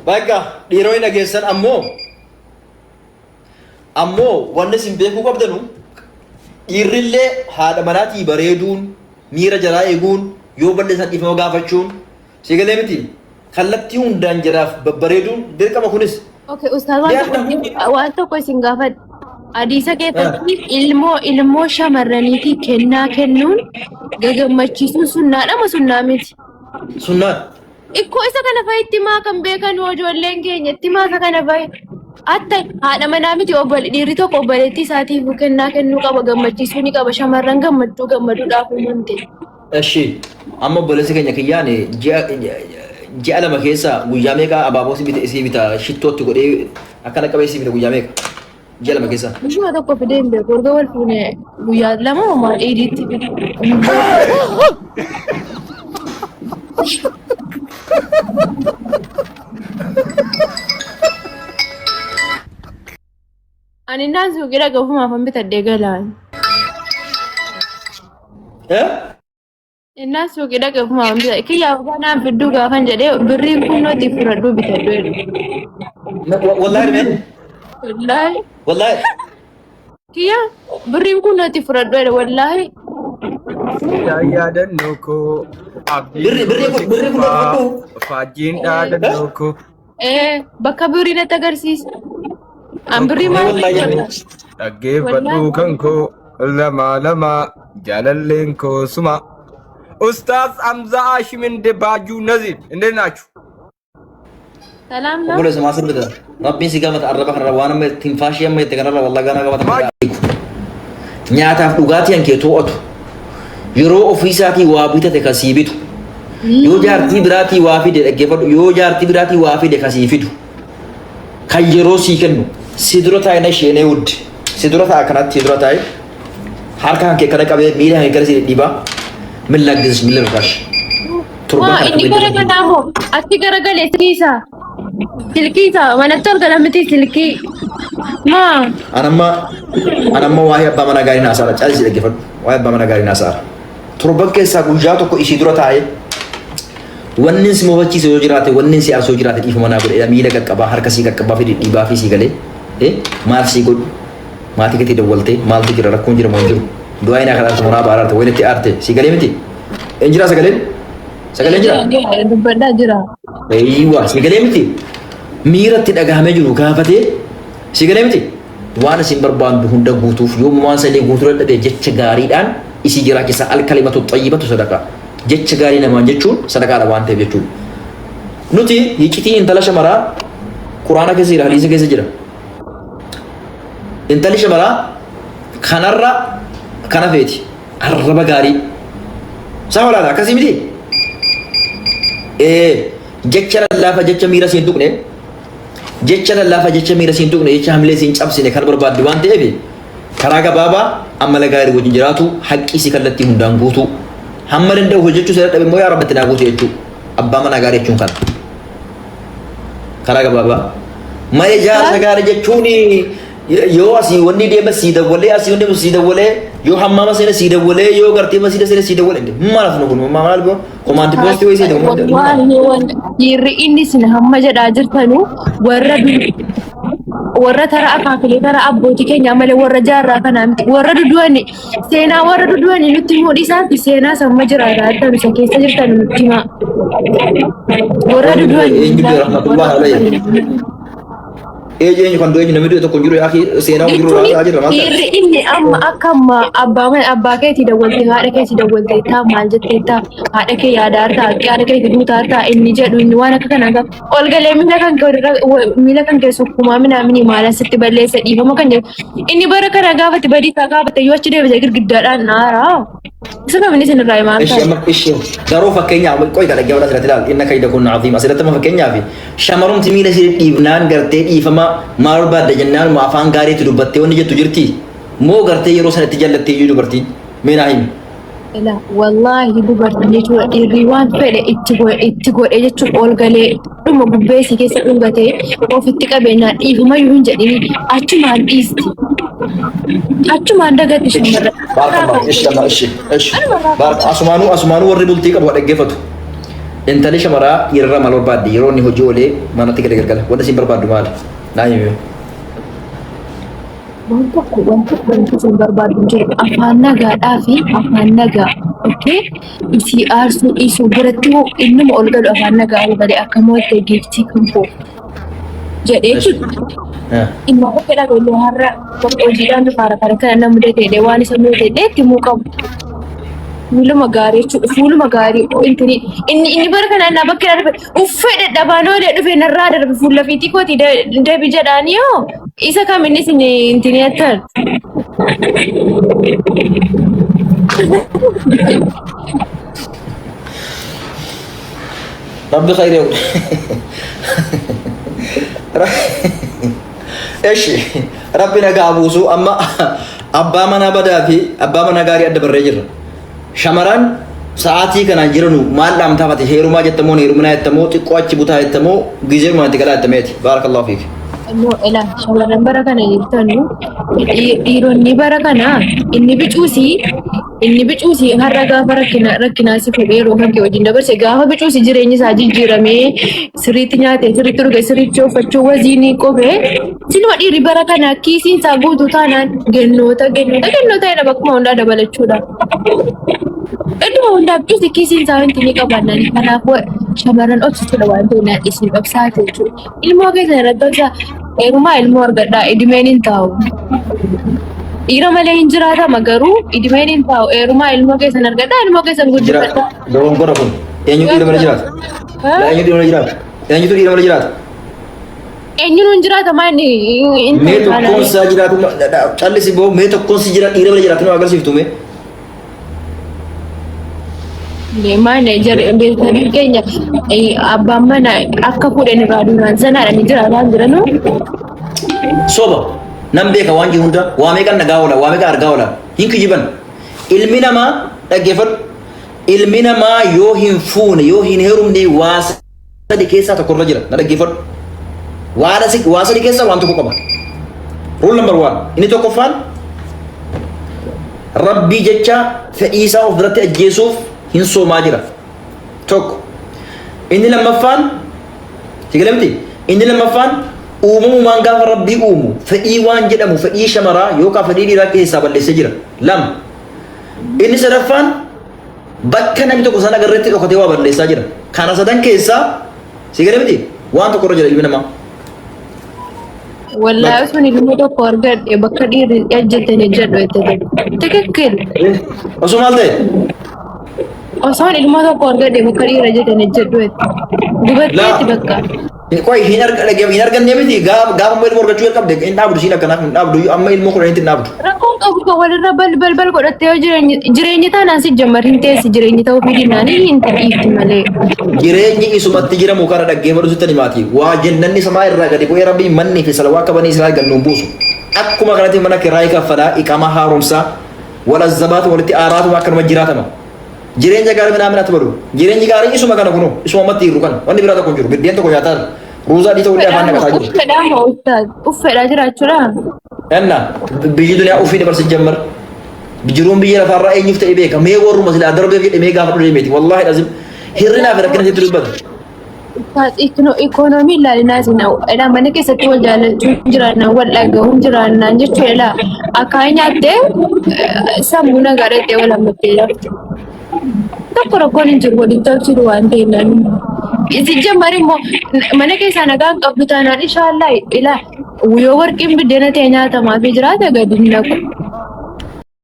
Bakka dhiironni dhageessan ammoo ammoo wanni isin beekuu qabdanu dhiirrillee haadha manaatii bareeduun miira jaraa eeguun yoo balleessan dhiifama gaafachuun si galee miti kallattii hundaan jaraaf babbareeduun dirqama kunis. Okay, ustaaz waan tokko waan tokko isin gaafadha. Hadiisa keessatti ilmoo ilmoo shamarraniitii kennaa kennuun gagammachiisuun sunnaadha moo sunnaa miti? Sunnaan. Ikkoo isa kana fa'i itti maa kan beekan ijoolleen keenya itti maa isa kana fa'i. Atta haadha manaa miti obbole dhiirri tokko obboleettii isaatiif kennaa kennuu qaba gammachiisuu ni qaba shamarran gammachuu gammaduudhaaf uumamte. Eshi amma obboleessi keenya kiyyaan ji'a ji'a lama keessa guyyaa meeqa abaaboo si bita isii bita shittootti godhee akkana qabee isii bita guyyaa meeqa ji'a lama keessa. Guyyaa tokko fidee hin beeku erga wal fuune guyyaa lama homaa dheediitti fide. Ani naan suuqii dhaqa ofumaaf an bitadhee galaan. Eh? Innaan suuqii dhaqa ofumaaf an bitadhee. Kiyyaa abbaa naan fidduu gaafan jedhee birriin kunnooti fudhadhuu bitadhu jedhe. Wallahi dhimee? Wallaahi. Wallahi. Kiyyaa birriin kunnooti fudhadhu jedhe wallaahi. Yaa yaadannoo koo abdiin Birri koo birri kun birri kun si fudhadhu. faajjiin dhaadannoo koo Ee bakka birrii natti agarsiisa. An birrii Mee maal wallahi godha? jedhe. dhaggeeffadhu Wallaahi. kan koo lama lama jaalalleen koo suma. Ustaaz Hamza Hashim እንደ ባጁ ነዚር እንዴት ናችሁ? Salaam naa. Obboleessa maa sirbita? Rabbiin si gaafata arraba kanarra waan amma tinfaashii amma jette kanarra wallah ganaa gaafata. Nyaataaf dhugaatii kan kee to'atu. Yeroo ofii isaatii waa bitate kan sii bitu. Yoo jaartii biraatii waa fide dhaggeeffadhu. Yoo jaartii biraatii waa fide kan sii fidu. Kan yeroo sii kennu. Si dura taa'e na isheenee wuddi. Si dura taa'a kanatti si dura taa'e. Harka kan kee kana qabee miila kan kee kana si dhidhiibaa. Min laggisish min lirkash. Torban Maa kana inni qabee gara jira. kanaa moo achi garagalee silkii isaa silkii isaa manatti ol gala miti silkii maa Anamma anamma waa'ee abbaa manaa gaarii naasaara caalisi dhaggeeffadhu. Waa'ee abbaa manaa gaarii naasaara. Torban keessaa guyyaa tokko isii dura taa'ee wanni si mofachiise yoo jiraate wanni si aarsu yoo jiraate dhiifama naa godhe miila qaqqabaa harka sii qaqqabaa fi dhidhiibaa fi sii galee maal sii godhu maatii keetii dawwaltee maaltu jira rakkoon jira moo hin jiru du'aa inni akka aarte moraa baaraarte wayinatti aarte sii galee miti hin jiraa sagaleen sagaleen jira dubbadhaa jira. Eeywa sii galee miti miira itti dhagahamee jiru gaafatee sii galee miti waan isin barbaandu hunda guutuuf yoo waan sanii guutuu dadhabe jecha gaariidhaan isii jiraachisa alkalimatu xayyibatu sadaqa jecha gaarii namaan jechuun sadaqaadha waan ta'eef jechuudha. Nuti hiccitii intala shamaraa quraana keessa jira hadiisa keessa jira. Intalli shamaraa kanarra kana feeti arraba gaarii. Isaa walaala akkasii miti? Ee jecha lallaafa jecha miira siin tuqne jecha lallaafa jecha miira siin tuqne jecha hamilee siin cabsine kan barbaaddu waan ta'eef karaa gabaabaa amala gaarii wajjin jiraatu haqqii si kallattii hundaan guutuu hamma danda'u hojjechuu si dadhabe immoo yaa rabbi naa guutu jechuu abbaa manaa gaarii jechuun kana. Karaa gabaabaa. Malee jaarsa gaarii jechuun yoo asii wanni deema sii dawwalee asii wanni deema sii dawwalee yoo hammaama seene sii dawwalee yoo gartee masiida seene sii dawwalee maal asuma kun maal boo komaandi poostii wayii sii dawwalee. Wallaahi dhiirri inni isin hamma jedhaa jirtanu warra warra tara akaakilee tara abbootii keenyaa malee warra jaarraa kanaa miti warra dudu'ani Seenaa warra dudu'anii nutti himuu dhiisaati seenaa samma jiraataa jirtan isa keessa jirtan nutti himaa. Warra dudu'anii Eenyu du'e rahmatullahi alayhi. Eenyu eenyu kan du'e eenyu namni du'e tokko hin jiru yaa akhi seenaa jiru Jechuun raasaa jirra maal ta'e. dhiirri inni amma akka amma abbaa mana abbaa keetii dawwaltee haadha keetii dawwaltee taa maal jettee taa haadha kee yaadaa hartaa haadha keetii duutaa hartaa inni jedhu inni waan akka kanaa gaafa ol galee miila kan kee miila kan kee sukkumaa minaaminii maal asitti balleessa dhiifama kan jedhu Inni bara kana gaafate badii isaa gaafate yoo achi deebise girgiddaadhaan naara. Isa kam inni isin irraa himaa Ishi ta'e. amma ishi garuu fakkeenyaaf qoy kana dhaggeeffadha asirratti ilaali inna kayda kun aziim asirratti amma fakkeenyaaf shamarumti miila ishee dhiibnaan gartee dhiifama maal barbaadda jennaan ma afaan gaariitti dubbattee wanni jettu jirti moo gartee yeroo sanatti jallattee iyyuu dubartiin mee naa himi. Ila wallaahi dubartiin jechuudha dhiirri waan fedhe itti godhe itti godhe jechuun ol galee dhuma gubbee isii keessa dhungatee ofitti qabeenyaan dhiifamayyuu hin jedhini achumaan dhiisti. Achumaan dagatti shamarran. Baarakallah ishi amma ishi ishi baar asumaanuu asumaanuu warri bultii qabu dhaggeeffatu. Intalli shamaraa dhiirarraa maal barbaaddi? Yeroo inni hojii oolee manatti gale galgala. Wanta isiin barbaaddu maali? Naa himi. Waan tokko wanti wanti isin barbaaddu hin jiru. Afaan nagaadhaa fi afaan nagaa. Okay? Isii aarsuu dhiisuu biratti hoo innuma ol galu afaan nagaa ol galee akka mootte giiftii kan koo jedhee jechuudha. Inni akka dhaga'u har'a hojiidhaan dhufaara kana kana na mudate jedhee waan isa mudate jedhee itti himuu qabu. Fuuluma gaarii jechuudha. Fuuluma gaarii intini inni inni bara kana naa bakka darbe uffee dadhabaan oolee dhufe narraa darbe fuula fiitii kooti deebi jedhaanii yoo isa kam inni isin intini jettan. Rabbi khayrii godhe. Eshi rabbi nagaa buusu amma abbaa manaa badaa fi abbaa manaa gaarii adda barree jirra. Shamaraan sa'aatii kanaan jiranu maal dhaamtaaf ati heerumaa jettamoo heeruminaa jettamoo xiqqoo achi butaa jettamoo gizee itti galaa jettameeti. Baarakallahu fiik. Immoo ila shamarran bara kana jirtanu dhiironni bara kana inni bicuusi inni bicuusi har'a gaafa rakkina rakkinaa si fuudhee yeroo kan kee wajjin dabarse gaafa bicuusi jireenyi isaa jijjiiramee sirriitti nyaate sirriitti dhuge sirriitti uffachuu waziinii qofee sinuma dhiirri bara kana kiisiin isaa guutuu taanaan gennoota gennoota gennoota jedha bakkuma hundaa dabalachuudha. Idduma hundaa bicuusi kiisiin isaa wanti ni qabaannaan kanaaf shamarran obsituudha waan ta'eef isin obsaa jechuudha. Ilmoo keessan irratti obsa heerumaa ilmoo argadhaa idimeen hin taa'u. Dhiira malee hin jiraatama garuu idimeen hin taa'u heerumaa ilmoo keessan argadhaa ilmoo keessan Jira guddifadhaa. dogongora kun eenyu dhiira malee jiraata? Laa eenyu dhiira malee jiraata? Eenyutu dhiira malee jiraata? Eenyuun hin jiraatama inni hin Mee ta'u tokkoon isaa jiraatu callisi boo mee tokkoon si jira dhiira malee jiraatu nu agarsiiftu mee? Maal beektanii keenya abbaan mana akka fuudhan irraa duunaan sanaadha ni jiraataa hin jiranu. Soba nan beeka waan jiru hunda waa meeqan nagaa oola waa meeqan argaa oola hin kijiban ilmi namaa dhaggeeffadhu ilmi namaa yoo hin fuune yoo hin heerumne waa sadi keessaa tokko irra jira na dhaggeeffadhu waa sadi keessaa waan tokko qaba rule number one inni tokkoffaan rabbii jecha fedhii isaa of biratti ajjeesuuf hin soomaa jira tokko inni lammaffaan si galee miti inni lammaffaan uumamumaan gaafa rabbii uumu fedhii waan jedhamu fedhii shamaraa yookaan fedhii dhiiraa keessaa balleessee jira lama inni sadaffaan bakka namni tokko isaan agarreetti dhokatee waa balleessaa jira kana sadan keessaa si galee miti waan tokko irra jira ilmi namaa. Wallaahi osoo ilmoo tokko argadhe bakka dhiirri ejjetan ejjedhu jette ትክክል. Osoo maal ta'e? Osoon ilmoo tokko argadhe bakka dhiirri ejjetan ejjedhu jette. Dubarteetti bakka. Qoy hin arga hin arganne miti gaafa gaafa immoo ilmoo argachuu jalqabde hin dhaabdu siin akkanaaf hin dhaabdu amma ilmoo kudhanitti hin dhaabdu. Rakkoon qabu kan walirra bal bal bal godhattee yoo jireenyi jireenyi taanaan si jammar hin teessi jireenyi ta'uu fi dinnaan hin dhiifti malee. Jireenyi isumatti jiramu kana dhaggeeffadhu sitti himaati. Waa jennanni samaa irraa gadi bu'ee rabbiin manni fi salawaa akka banii Israa'el gad nuun buusu. Akkuma kanatti mana kiraayii kaffalaa iqaamaa haaromsaa wal azzabaatu walitti aaraatu akkanuma jiraatama. Jireenya gaarii minaa minatti balu. Jireenyi gaariin isuma kana kunoo isuma ammatti jirru kana wanni biraa tokko hin jiru. Biddeen tokko nyaataa ruuzaa adii ta'ullee afaan naqataa jiru. Uffedhaa moo ustaaz? Uffedhaa jiraachuudha. Enna biyyi duniyaa ufii dabarsi jammar. Jiruun biyya lafaarraa eenyuuf ta'e beeka. Mee warruma silaa darbeef jedhe mee gaafa dhulee meeti. Wallaahi lazim hir'inaa fi rakkina sitti dubbatu. Ustaaz ikoonoomii ilaalinaa isin ilaa mana keessatti wal jaalachuun jiraannaan wal dhagahuun jiraannaan jechuudha ilaa akkaan nyaattee sammuu nagaa dhaqxee wal hammattee jirti. Tokko rakkoon hin jiru waliin tolchitu waan ta'eef naannoo. Isin jammar immoo mana keessaa nagaa hin qabdu taanaan inshaallah ilaa yoo warqiin biddeena ta'e nyaatamaa fi jiraata gadi hin naqu.